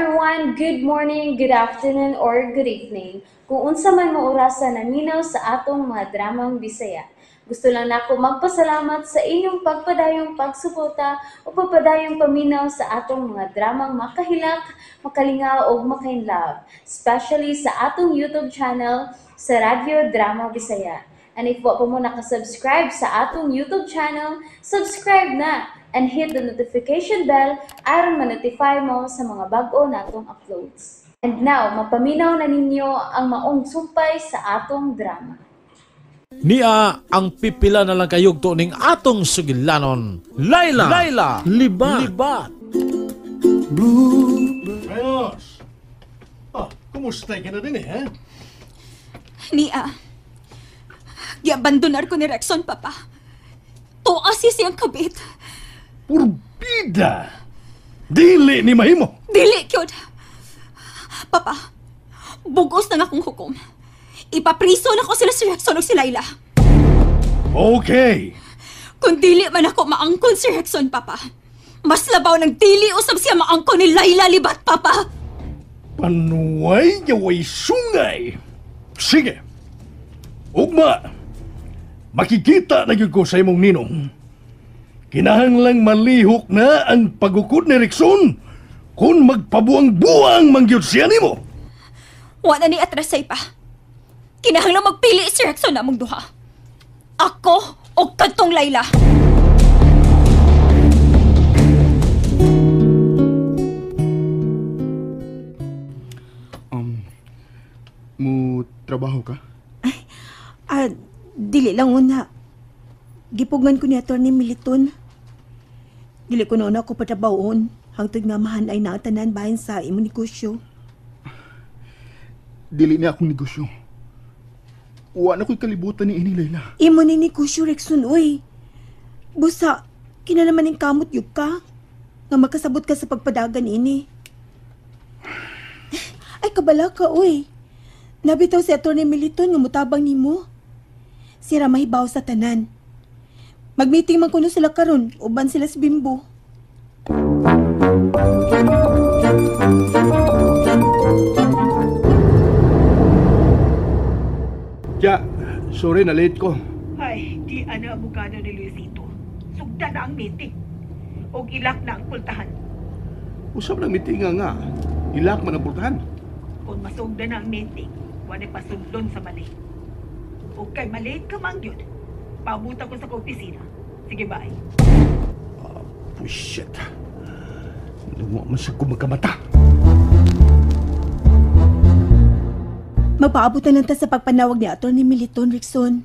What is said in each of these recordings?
Everyone! Good morning, good afternoon, or good evening. Kung unsa man mo orasa naminaw sa atong mga dramang Bisaya. Gusto lang nako magpasalamat sa inyong pagpadayong pagsuporta o pagpadayong paminaw sa atong mga dramang makahilak, makalingaw o makainlove, especially sa atong YouTube channel sa Radyo Drama Bisaya. And if wa pa mo nakasubscribe sa atong YouTube channel, subscribe na and hit the notification bell aron ma-notify mo sa mga bag-o natong uploads. And now, mapaminaw na ninyo ang maong sumpay sa atong drama. Nia ang pipila na lang kayugto ning atong sugilanon. Laila, Laila, Libat, Libat. Ayos! Ah, kumusta ka na din eh, ha? Nia, giabandonar ko ni Rexon, Papa. Tuas siyang kabit. Purbida! Dili ni mahimo! Dili, kyod. Papa, bugos na nga akong hukom. Ipapriso na ko sila si Rexon o si Laila. Okay. Kung dili man ako maangkon si Rexon, Papa, mas labaw ng dili usab siya maangkon ni Laila Libat, Papa. Panuay yaway sungay. Sige. Ugma. Makikita na gyud ko sa imong ninong. Kinahanglang malihok na ang pagukod ni Rexon kung magpabuang-buang man gyud siya nimo. Wala ni atrasay pa. Kinahanglang magpili si Rexon namong duha. Ako o kadtong Laila. Mo trabaho ka? Ah, dili lang una. Gipugngan ko ni Atty. Militon. Dili ko na una ko patrabawon. Hangtod nga mahanay na ang tanan bahin sa imong negosyo. Dili niya akong negosyo. Wa na ko'y kalibutan ni ini, Layla. Imo ni negosyo, Rexon, uy. Busa, kinalaman ning kamot yug ka. Nga makasabot ka sa pagpadagan ini. Ay, kabala ka, uy. Nabitaw si Atty. Militon nga mutabang nimo. Sira mahibaw sa tanan. Magmeeting man kuno sila karon, uban sila sa Bimbo. Ya, sorry na late ko. Ay, di ana abogado ni Luisito. Sugda na ang meeting. Og ilak na ang pultahan. Usap ng meeting nga. Ilak man ang pultahan. Kung masugda na ang meeting, wala pasundon sa mali. Og kay malate ka man gyud, pabuta ko sa opisina. Sige, bye. Oh, shit. Luwa man sa kumagkamata. Magpaabot na lang ta sa pagpanawag ni Atty. Militon, Rexon.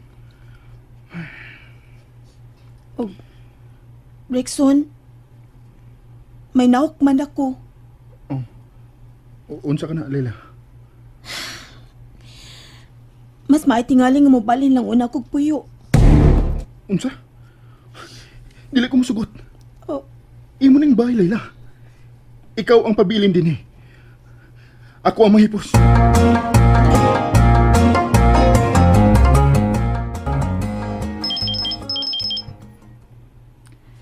Oh, Rexon, may naok man ako. Oh. Unsa ka na, Layla? Mas maitingali nga mobalhin lang una kog puyo. Unsa? Dili ko mosugot. Oh. Imo ning bahay, Layla. Ikaw ang pabilin din eh. Ako ang mahipos.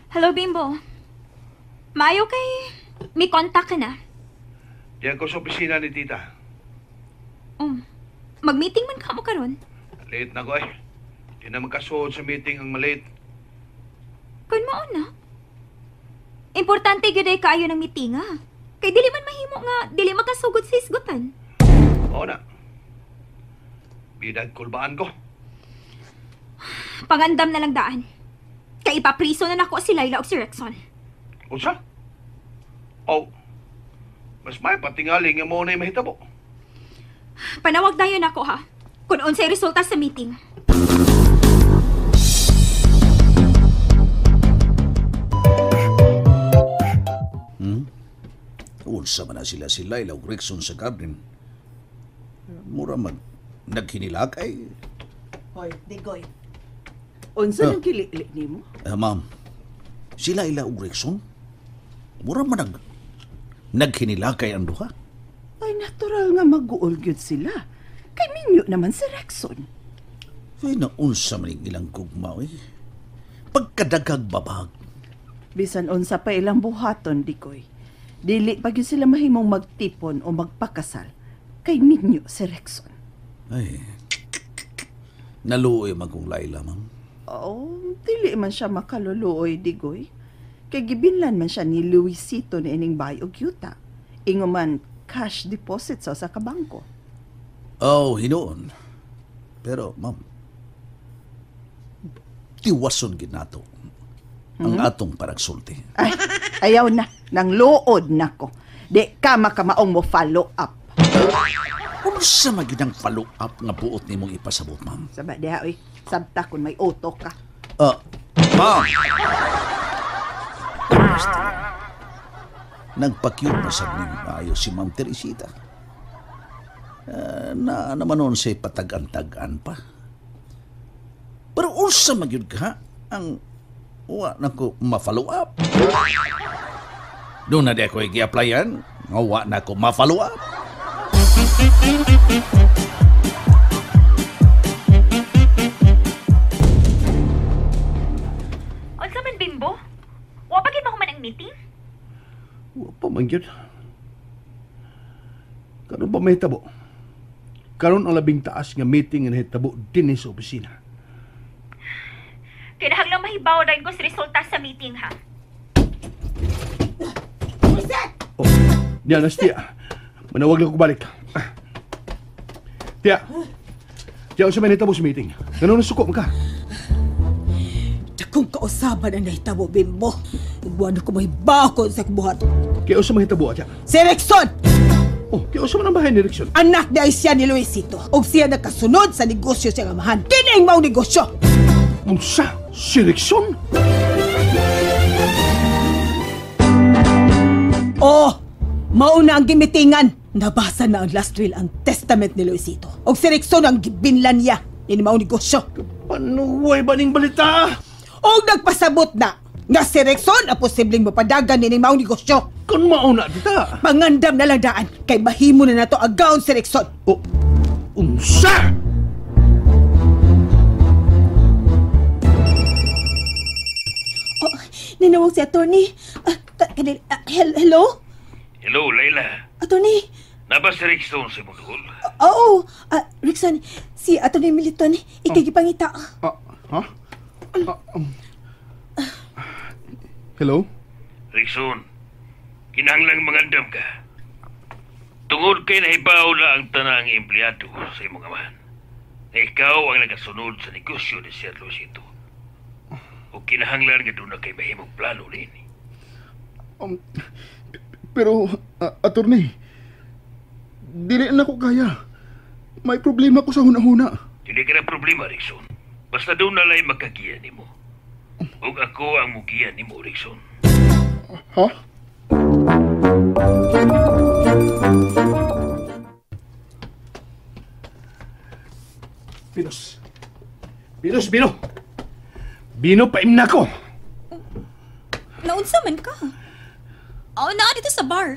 Hello, Bimbo. Maayo kay may contact ka na. Diyan ko sa opisina ni Tita. Oh, mag-meeting man ka mo karon. Late na ko eh. Di na magkasuod sa meeting ang malate. Kun mao na. Importante gyud ay kaayo ng meeting ah. Kay dili man mahimo nga dili makasugod sa isgutan. Oo na. Bidag kulbaan ko. Pangandam na lang daan. Kay ipapriso na nako si Laila og si Rexon. Unsa? Oh. Mas may patingali nga mo na mahitabo. Panawag dayon ako ha. Kung unsay resulta sa meeting. Unsa man na sila si Laila ug Rexon sa garden. Mura man naghinilakay. Hoy, Digoy. Unsa nang kilili nimo? Ma'am, si Laila ug Rexon, mura man naghinilakay ang duha. Ay, natural nga mag-uol gyud sila. Kay minyo naman si Rexon. Ay, naunsa man ilang gugma, eh. Pagkadagag babag. Bisan unsa pa ilang buhaton, Dikoy. Dili pa gyud sila mahimong magtipon o magpakasal kay minyo si Rexon. Ay, naluoy man kong Laila, ma'am. Oh, dili man siya makaluluoy, Digoy. Kay gibinlan man siya ni Luisito ni ining bay og yuta. Ingo man cash deposit sa usa ka bangko. Oh, hinuon. Pero, ma'am, tiwason gid nato ang atong paragsulti. Ay, ayaw na. Nang luod nako. Di ka makamaong mo follow up. Unsa man gyud ang follow up nga buot nimong ipasabot, ma'am? Saba diha oy. Sabta kun may utok ka. Ma'am! Nagpa-cute pa sa maayo si Ma'am Teresita. Na naman noon siya patag-antagan pa. Pero unsa man gyud ka ang wa na ko ma-follow up. Doon na di ako i-applyan, nga wa na ko ma-follow up. Unsa man, Bimbo? Wa pa gid mahuman ang meeting? Wa pa man gyud. Karon pa mahitabo. Karon ang labing taas nga meeting nga nahitabo dinhi sa opisina. Kinahanglan mahibaw dayon ko sa resulta sa meeting, ha? Oh, diyan na si Tia. Manawag lang ko balik. Tia. Tia, unsa may nahitabo sa meeting? Ngano nasuko man ka? Dakong kausaban ang nahitabo, Bimbo. Ugwan ko mahibaw ko sa kubuhat. Kaya unsa mahitabo, Tia? Si Rexon! Oh, kaya unsa man ang bahay ni Rexon? Anak niya ay siya ni Luisito. Og siya nakasunod sa negosyo siyang amahan. Kining mao negosyo! Unsa? Si Rexon? Oh! Mauna ang gimitingan. Nabasa na ang last will ang testament ni Luisito. Og si Rexon ang gibinlan niya. Ini mao negosyo. Panuway ba ning balita? Og nagpasabot na nga si Rexon ang posibleng mapadagan ni mao negosyo. Kung mauna dita. Pangandam na lang daan kay mahimo na nato agaon si Rexon. Oh, unsa? Oh, ninawag si attorney. Hello? Hello, Layla. Attorney? Naba si Rexon sa imong duol? Oo. Rexon, si Attorney Militon, ikay gipangita. Ha? Hello? Rexon, kinahanglang mangandam ka. Tungod kay nahibaw na ang tanang empleyado sa imong amahan. Na ikaw ang nagasunod sa negosyo ni Sir Luisito. O kinahanglan nga doon na kay mahimong plano niini. Pero, attorney, dili na ko kaya. May problema ko sa huna-huna. Hindi ka na problema, Rexon. Basta doon na lang makagiya nimo. Ug ako ang mugiya nimo, Rexon. Ha? Pinos. Pinos, Bino. Bino, paim na ko. Naunsa man ka? Oh, naa dito sa bar.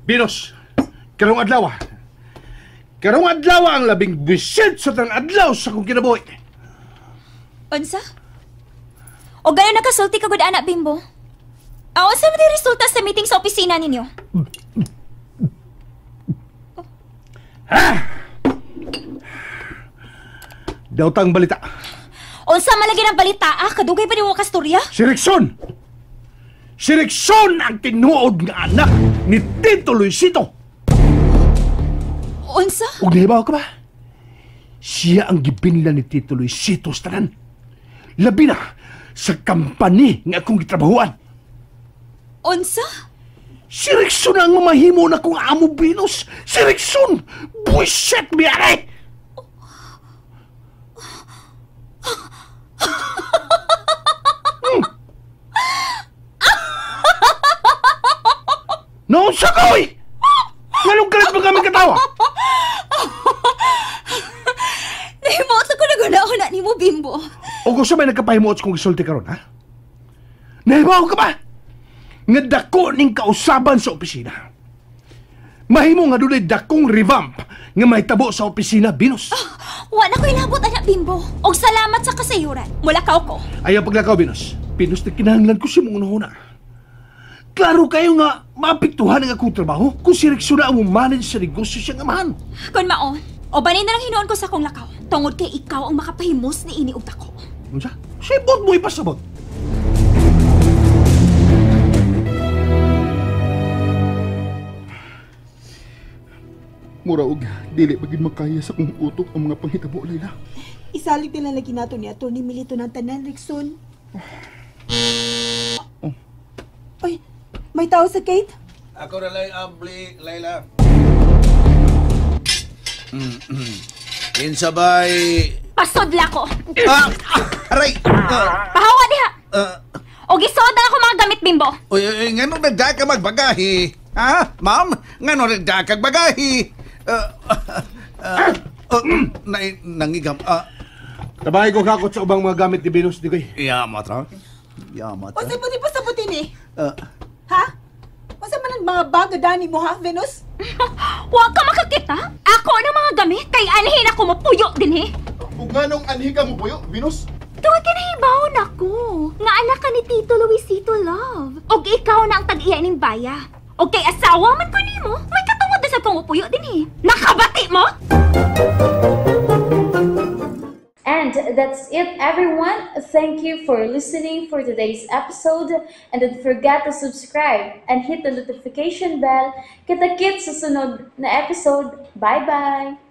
Binos, karong adlaw. Karong adlaw ang labing bisit sa tanang adlaw sa akong kinabuhi. Unsa? O gano'n nakasulti ka gud anak, Bimbo? Unsa man di resulta sa meeting sa opisina ninyo? Ha? Daw tang balita. Unsa man lagi ang balita, ah? Kadugay pa nimo kastorya? Si Rexon! Si Rexon ang tinuod nga anak ni Tito Luisito! Unsa? Ug nahibaw ka ba? Siya ang gibinlan ni Tito Luisito sa tanan. Labi na sa kampani nga akong gitrabahuan. Unsa? Si Rexon ang mamahimo na kong amo, Venus! Si Rexon! Buisit, biyari! Naunsa ka, oy! Nganong kalit mo kami katawa? Nahimuot ko naguna-una ni mo, Bimbo. O gusto may nagkapahimuot kong isulti karon, ha? Nahibaw ka ba? Nga dako ning kausaban sa opisina. Mahimo nga dunay dakong revamp nga mahitabo sa opisina, Venus. Wa na ko'y labot, anak Bimbo. Og salamat sa kasayuran. Mulakaw ko. Ayaw paglakaw, Venus. Venus, na kinahanglan ko sa mong unahuna. Klaro kayo nga maapektuhan ang akong trabaho kung si Rexona ang manage sa negosyo siyang amahan. Kun maon, o banin na lang hinuon ko sa akong lakaw. Tungod kay ikaw ang makapahimos ni ini og dako. Unsa? Sibot mo ipasabot. Mura og dili pa gid makaya sa akong utok ang mga panghitabo, Layla. Isalig nila lagi nato ni Atty. Milito ng tanan, Rickson. Oh. Ay, may tao sa gate? Ako na lang abli, Layla. Kinsabay... Pasudla ko. Ah! Aray! Pahawa diha. O gisuod na ako mga gamit, Bimbo. Uy, uy, ngano nagda ka magbagahi? Ha? Ma'am, ngano nagda ka magbagahi? Nangigam. Tabay ko kakot sa ubang mga gamit ni Venus, di koy. Yamat, ha? Yamat, O sa puti pa sa puti ni? Ha? Ha? Unsa man ang mga bago dani mo, ha, Venus? Wa ka makakita? Ako ang mga gamit kay anhin ako mapuyo din, he. Ug nganong anhi ka mo puyo, Venus? Tungod kay nahibaw nako. Nga anak ka ni Tito Luisito Love. Og ikaw na ang tag-iya ning baya. Og kay asawa man ko nimo, may katungod na sa kong mupuyo din, he. Nakabati mo? And that's it, everyone. Thank you for listening for today's episode. And don't forget to subscribe and hit the notification bell. Kita-kits sa sunod na episode. Bye-bye!